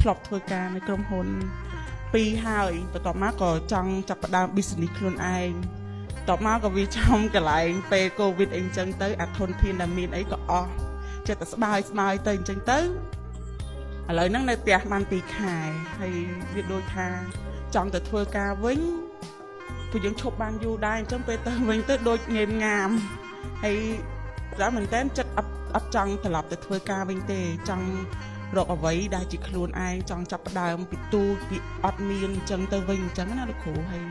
ធ្លាប់ធ្វើការនៅក្រុមហ៊ុនពីរហើយបន្ទាប់មកក៏ចង់ចាប់ផ្ដើម business ខ្លួនឯងបន្ទាប់មកក៏វាចំកន្លែងពេល COVID អីចឹងទៅអាធនធានដែលមានអីក៏អស់ចិត្តតែស្បើយស្បើយទៅអញ្ចឹងទៅឥឡូវហ្នឹងនៅផ្ទះបាន2ខែហើយវាដូចថាចង់ទៅធ្វើការវិញពួកយើងឈប់បានយូរដែរអញ្ចឹងពេលទៅវិញទៅដូចងេមងាមហើយតែមែនតើចិត្តអត់ចង់ត្រឡប់ទៅធ្វើការវិញទេចង់រកអ្វីដែលជាខ្លួនឯងចង់ចាប់ផ្ដើមពីទូចពីអត់មានអញ្ចឹងទៅវិញអញ្ចឹងណាលោកគ្រូហើយ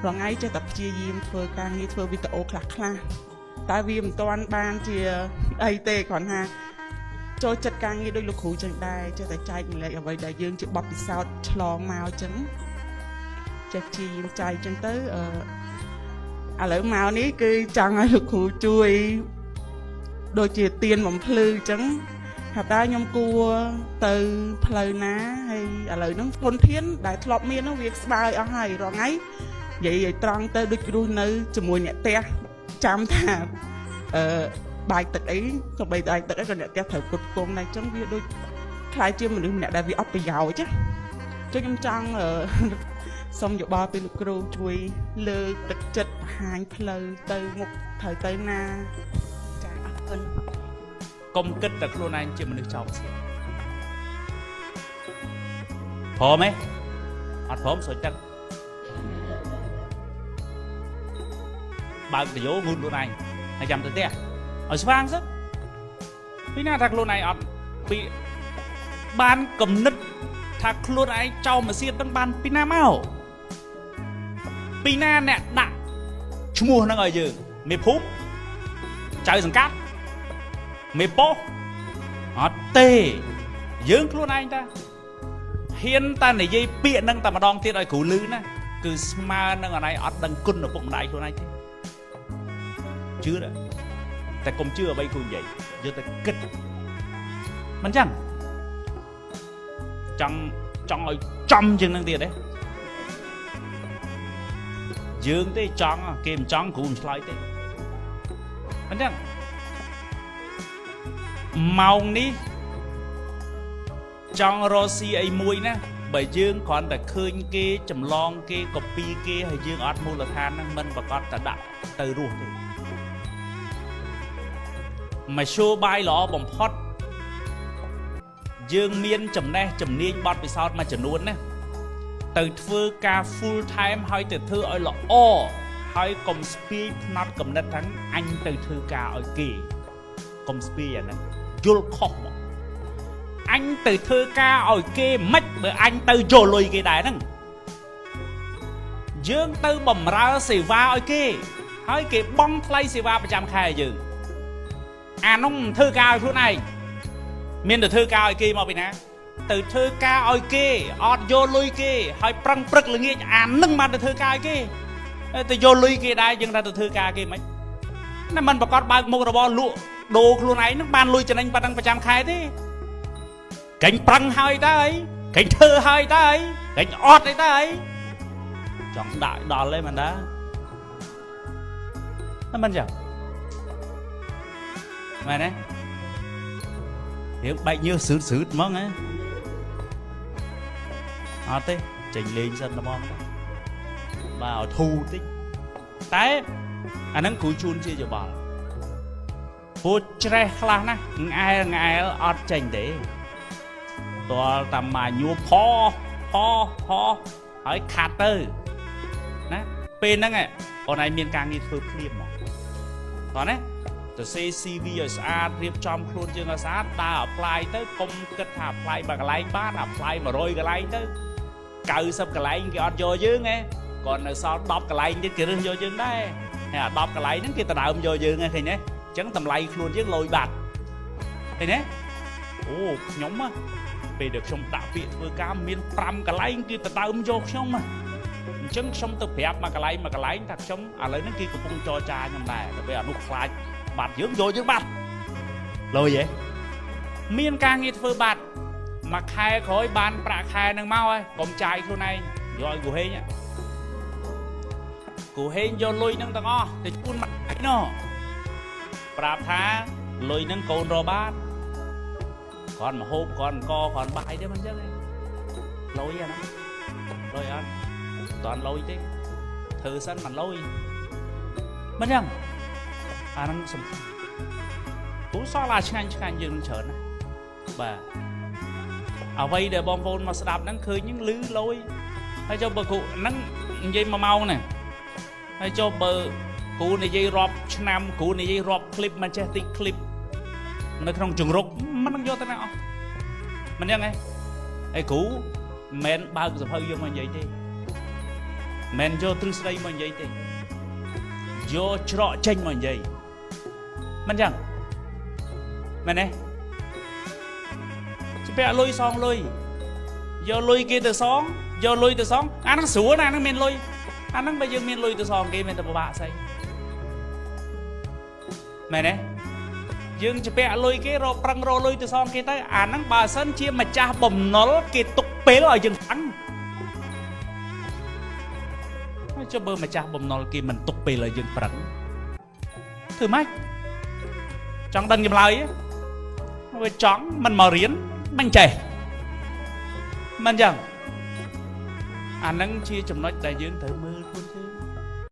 រងៃចេះតែព្យាយាមធ្វើការងារធ្វើវីដេអូខ្លះខ្លះតែវាមិនទាន់បានជាអីទេគ្រាន់ថាចូលចិត្តការងារដូចលោកគ្រូចឹងដែរចេះតែចែកម្លែកអ្វីដែលយើងជាបទពិសោធន៍ឆ្លងមកអញ្ចឹងចេះព្យាយាមចែកអញ្ចឹងទៅឥឡូវមកនេះគឺចង់ឲ្យលោកគ្រូជួយដូចជាទៀនបំភ្លឺអញ្ចឹងថាតើខ្ញុំគួរទៅផ្លូវណាហើយឥឡូវហ្នឹងធនធានដែលធ្លាប់មានហ្នឹងវាស្បើយអស់ហើយរាល់ថ្ងៃនិយាយឲ្យត្រង់ទៅដូចរស់នៅជាមួយអ្នកផ្ទះចាំថាបាយទឹកអីក៏បីបាយទឹកអីក៏អ្នកផ្ទះត្រូវគុតគង់ដែរអញ្ចឹងវាដូចខ្លាយជាមនុស្សម្នាក់ដែលវាអត់ប្រយោជន៍ណាចុះខ្ញុំចង់សូមយោបល់ពីលោកគ្រូជួយលើកទឹកចិត្តបង្ហាញផ្លូវទៅមុខត្រូវទៅណាចាអរគុណកុំគិតតែខ្លួនឯងជាមនុស្សចោលសៀតព្រមទេអត់ព្រមសុចទឹកបើកតយោងូតខ្លួនឯងហើយចាំទៅផ្ទះឲ្យស្វាងសិនពីណាថាខ្លួនឯងអត់ពីបានគំនិតថាខ្លួនឯងចោលមកសៀតនឹងបានពីណាមកពីណាអ្នកដាក់ឈ្មោះហ្នឹងឲ្យយើងមេភូមិចៅសង្កាត់មេប៉ុស្តិ៍អត់ទេយើងខ្លួនឯងតាហ៊ានតានិយាយពាក្យហ្នឹងតែម្ដងទៀតឲ្យគ្រូលឺណាគឺស្មើនឹងអណៃអត់ដឹងគុណឪពុកម្ដាយខ្លួនឯងទេជឿទេតែកុំជឿអ្វីគ្រូនិយាយយកតែគិតមិនចឹងចង់ឲ្យចំជាងនឹងទៀតទេយើងទេចង់គេមិនចង់គ្រូមិនឆ្លើយទេមិនចឹងម៉ោងនេះចង់រកស៊ីអីមួយណាបើយើងគ្រាន់តែឃើញគេចម្លងគេកូពីគេហើយយើងអត់មូលដ្ឋានហ្នឹងមិនប្រកាសតែដាក់ទៅរស់ទេមធ្យោបាយល្អបំផុតយើងមានចំណេះជំនាញបទពិសោធន៍មួយចំនួនណាទៅធ្វើការ full time ហើយទៅធ្វើឲ្យល្អហើយកុំស្ពាយផ្នត់កំណត់ทั้งអញទៅធ្វើការឲ្យគេកុំស្ពាយអាហ្នឹងយល់ខុសមកអញទៅធ្វើការឲ្យគេមិនបើអញទៅយកលុយគេដែរហ្នឹងយើងទៅបំរើសេវាឲ្យគេហើយគេបង់ថ្លៃសេវាប្រចាំខែឲ្យយើងអានោះមិនធ្វើការឲ្យខ្លួនឯងមានតែធ្វើការឲ្យគេមកពីណាទៅធ្វើការឲ្យគេអត់យកលុយគេហើយប្រឹងព្រឹកល្ងាចអានឹងបានទៅធ្វើការឲ្យគេទៅយកលុយគេដែរយើងថាទៅធ្វើការគេមិនណាមិនប្រកាសបើកមុខរបរលក់ដូរខ្លួនឯងនឹងបានលុយចំណេញប៉ុណ្ណឹងប្រចាំខែទេកេញប្រឹងហើយតើអីកេញធ្វើហើយតើអីកេញអត់អីតើអីចង់ដាក់ដល់ទេមិនដែរតែមិនចឹងមែនទេរៀងបែកញើសស្ឺតស្ឺតហ្មងហ៎អត់ទេចេញលេងសិនហ្មងបាទឲ្យធូរតិចតែអាហ្នឹងគ្រូជូនជាយោបល់ព្រោះច្រេះខ្លះណាងអែលងអែលអត់ចេញទេតលតាមមកញួផផផហើយខាត់ទៅណាពេលហ្នឹងអូនឯងមានការងារធ្វើភ្លាមហ្មងតោះណាទៅ CV ឲ្យស្អាតរៀបចំខ្លួនយើងឲ្យស្អាតដើរ apply ទៅកុំគិតថា apply មួយកន្លែងបាន apply 100កន្លែងទៅ90កន្លែងគេអត់យកយើងទេគាត់នៅសល់10កន្លែងទៀតគេរើសយកយើងដែរហើយអា10កន្លែងហ្នឹងគេដដើមយកយើងហ្នឹងឃើញទេអញ្ចឹងតម្លៃខ្លួនយើងលយបាត់ឃើញទេអូខ្ញុំពេលដែលខ្ញុំដាក់ពាក្យធ្វើការមាន5កន្លែងគេដដើមយកខ្ញុំអញ្ចឹងខ្ញុំទៅប្រាប់មួយកន្លែងមួយកន្លែងថាខ្ញុំឥឡូវហ្នឹងគេកំពុងចរចាខ្ញុំដែរតែពេលអានោះខ្លាចបាត់យើងយកយើងបាត់លយហ៎មានការងារធ្វើបាត់មួយខែក្រោយបានប្រាក់ខែនឹងមកហើយកុំចាយខ្លួនឯងយកឲ្យគូហេងគូហេងយកលុយនឹងទាំងអស់ទៅជូនមកឯណោះប្រាប់ថាលុយនឹងកូនរកបានគ្រាន់មកហូបគ្រាន់អង្គគ្រាន់បាយទេមិនចឹងទេ លុយអាហ្នឹងលុយអត់តាន់លុយទេធ្វើសិនមិនលុយមិនចឹងអាហ្នឹងសំខាន់ព្រោះសល់អាឆ្ងាញ់ឆ្ងាញ់យើងនឹងច្រើនណាស់បាទអ្វីដែលបងប្អូនមកស្ដាប់ហ្នឹងឃើញហ្នឹងលឺលុយហើយចុះបើគ្រូហ្នឹងនិយាយមួយម៉ោងហ្នឹងហើយចុះបើគ្រូនិយាយរាប់ឆ្នាំគ្រូនិយាយរាប់คลิปមិនចេះតិចคลิปនៅក្នុងជង្រុកមិននឹងយកទៅណាអស់មិនចឹងហ៎ហើយគ្រូមិនមែនបើកសភៅយកមកនិយាយទេមិនមែនយកទ្រឹស្ដីមកនិយាយទេយកច្រកចេញមកនិយាយមិនចឹងមែនទេជំពាក់លុយសងលុយយកលុយគេទៅសងយកលុយទៅសងអាហ្នឹងស្រួលណាស់អាហ្នឹងមានលុយអាហ្នឹងបើយើងមានលុយទៅសងគេមានតែពិបាកស្អីមែនទេយើងជំពាក់លុយគេរកប្រឹងរកលុយទៅសងគេទៅអាហ្នឹងបើសិនជាម្ចាស់បំណុលគេទុកពេលឲ្យយើងតាំងហើយចុះបើម្ចាស់បំណុលគេមិនទុកពេលឲ្យយើងប្រឹងធ្វើម៉េចចង់ដឹងចម្លើយទេវាចង់មិនមករៀនមិនចេះមិនចឹងអាហ្នឹងជាចំណុចដែលយើងត្រូវមើលខ្លួនយើង។